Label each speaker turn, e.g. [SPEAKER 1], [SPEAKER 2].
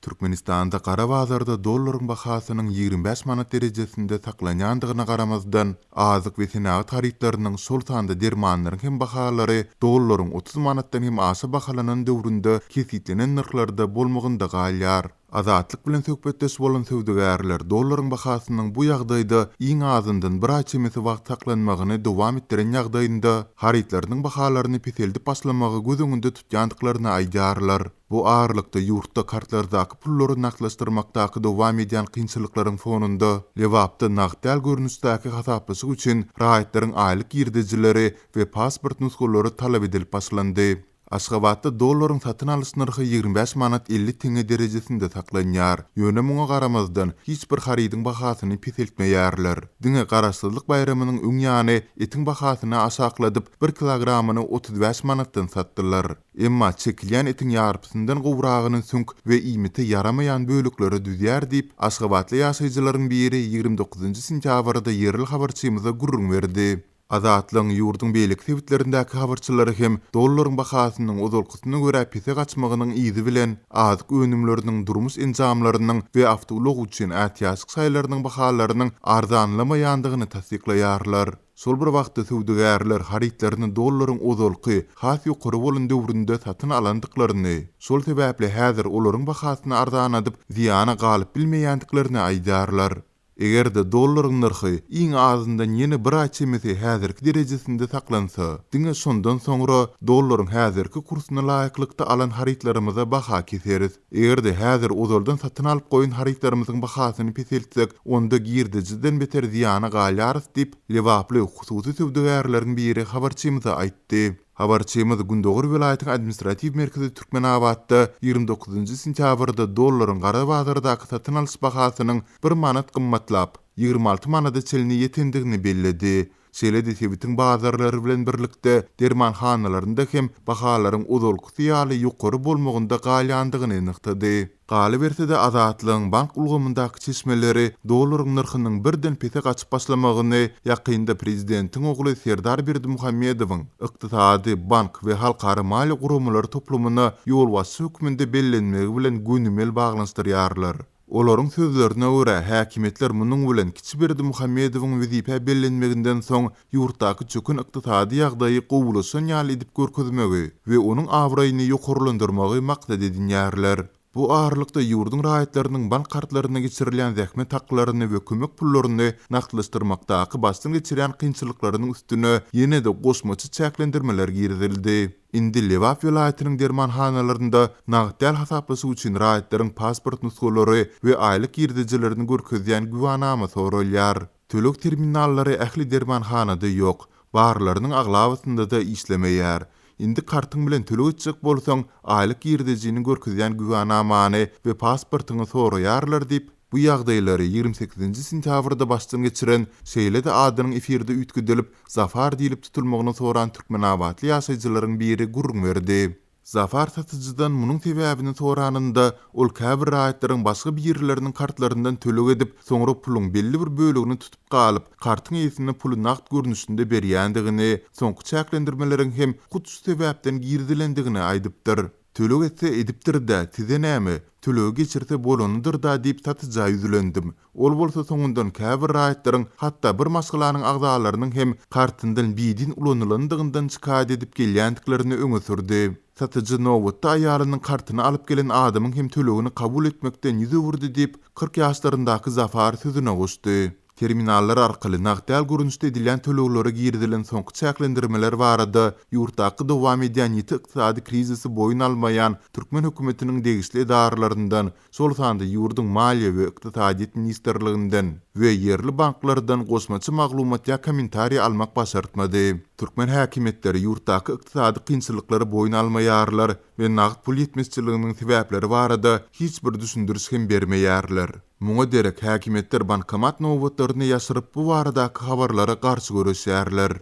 [SPEAKER 1] Türkmenistanda gara bazarda dollaryň bahasynyň 25 manat derejesinde saklanýandygyna garamazdan, azyk we senagat harytlarynyň, şol sanda dermanlaryň hem bahalary dollaryň 30 manatdan hem aşa bahalanan döwründe kesgitlenen nyrhlarda bolmagynda galýar. Azatlyk bilen söhbetdeş bolan söwdagärler dollaryň bahasynyň bu ýagdaýda iň azyndan bir aý çemesi wagt saklanmagyny dowam etdiren ýagdaýynda, harytlarynyň bahalaryny peseldip başlamagy göz öňünde tutýandyklaryny aýdýarlar. Bu aralykda, ýurtda kartlardaky pullary nagtlaşdyrmakdaky dowam edýän kynçylyklaryň fonunda, Lebapda nagt däl görnüşdäki hasaplaşyk üçin raýatlaryň aýlyk girdejileri we pasport nusgalary talap edilip başlandy. Aşgabatda dollaryň satyn alyş nyrhy 25 manat 50 teňňe derejesinde saklanýar. Ýöne muňa garamazdan, hiç bir harydyň bahasyny peseltmeýärler. Diňe Garaşsyzlyk baýramynyň öň ýany etiň bahasyny aşakladyp, bir kilogramyny 35 manatdan satdylar. Emma çekilýän etiň ýarpysyndan gowragyny süňk we iýmite ýaramaýan bölekleri düzýär diýip, aşgabatly ýaşaýjylaryň biri 29 sentýabrda ýerli habarçymyza gürrüň berdi. Azatlygyň ýurduň beýleki sebitlerindäki habarçylary hem dollaryň bahasynyň ozalkysyna görä pese gaçmagynyň yzy bilen, azyk önümleriniň, durmuş enjamlarynyň we awtoulag üçin ätiýaçlyk şaýlarynyň bahalarynyň arzanlamaýandygyny tassyklaýarlar. Şol bir wagtda söwdagärler harytlaryny dollaryň ozalky, has ýokary bolan döwründe satyn alandyklaryny, şol sebäpli häzir olaryň bahasyny arzanadyp, zyýana galyp bilmeýändiklerini aýdýarlar. Eger-de dollaryň nyrhy iň azyndan ýene bir aý çemesi häzirki derejesinde saklansa, diňe şondan soňra dollaryň häzirki kursuna laýyklykda alan harytlarymyza baha keseris. Eger-de häzir ozaldan satyn alyp goýan harytlarymyzyň bahasyny peseltsek, onda girdejiden beter zyýana galýarys diýip, lebaply hususy söwdagärleriň biri habarçymyza aýtdy. Habarçymyz gündogar welaýatyň administratiw merkezi Türkmenabatda 29-njy sentýabrda dollaryň gara bazardaky satyn alyş bahasynyň bir manat gymmatlap, 26 manada çenli ýetendigini belledi. Şeýle-de sebitiň bazarlary bilen birlikde dermanhanalarynda hem bahalaryň ozalkysy ýaly ýokary bolmagynda galýandygyny nygtady. Galyberse-de, Azatlygyň bank ulgamyndaky çeşmeleri dollaryň nyrhynyň birden pese gaçyp başlamagyny ýakynda prezidentiň ogly Serdar Berdimuhamedowyň ykdysady, bank we halkara maliýe guramalary toplumyna ýolbaşçy hökmünde bellenmegi bilen gönümel baglanyşdyrýarlar. Olaryň sözlerine görä, häkimiýetler munuň bilen kiçi Berdimuhamedowyň wezipä bellenmeginden soň ýurtdaky çöken ykdysady ýagdaýy gowulaşan ýaly edip görkezmegi we onuň abraýyny ýokarlandyrmagy maksat edinýärler. Bu aralykda, ýurduň raýatlarynyň bank kartlaryna geçirilýän zähmet haklaryny we kömek pullaryny nagtlaşdyrmakdaky başdan geçirýän kynçylyklarynyň üstüne ýene-de goşmaça çäklendirmeler girizildi. Indi Lebap welaýatynyň dermanhanalarynda nagt däl hasaplaşyk üçin raýatlaryň pasport nusgalary we aýlyk girdejilerini görkezýän güwanama soralýar. Töleg terminallary ähli dermanhanada ýok, barlarynyň aglabasynda-da işlemeýär. Indi kartyň bilen töleg etjek bolsaň, aýlyk girdejini görkezýän güwanamany we pasportyňy soraýarlar diýip, Bu ýagdaýlary 28-nji sentýabrda başdan geçiren, şeýle-de adynyň efirde üýtgedilip, Zafar diýlip tutulmagyny soran türkmenabatly ýaşaýjylaryň biri gürrüň berdi. Zafar satyjydan munuň sebäbini soranynda, ol käbir raýatlaryň başga birileriniň kartlaryndan töleg edip, soňra puluň belli bir bölegini tutup galyp, kartyň eýesine puly nagt görnüşinde berýändigini, soňky çäklendirmeleriň hem hut şu sebäpden girizilendigini aýdypdyr. Töleg etse edipdir-dä, size näme? Tölegi geçirse bolanydyr-da diýip satyja ýüzlendim. Ol bolsa soňundan käbir raýatlaryň, hatda bir maşgalanyň agzalarynyň hem kartyndan bidin ulanylandygyndan şikaýat edip gelýändiklerini öňe sürdi. Satyjy nobatda aýalynyň kartyny alyp gelen adamyň hem tölegini kabul etmekden ýüz öwürdi diýip, 40 ýaşlaryndaky Zafar sözüne goşdy. Terminallar arkaly nagt däl görnüşde edilýän töleglere girizilen soňky çäklendirmeler barada ýurtdaky dowam edýän ýiti ykdysady krizisi boýun almaýan türkmen hökümetiniň degişli edaralaryndan, şol sanda ýurduň Maliýe we ykdysadyýet ministrliginden we ýerli banklardan goşmaça maglumat ýa kommentariý almak başartmady. Türkmen häkimiýetleri ýurtdaky ykdysady kynçylyklary boýun almaýarlar we nagt pul ýetmezçiliginiň sebäpleri barada hiç bir düşündiriş hem bermeýärler. Muňa derek, häkimiýetler bankomat nobatlaryny ýaşyryp, bu baradaky habarlara garşy göreşýärler.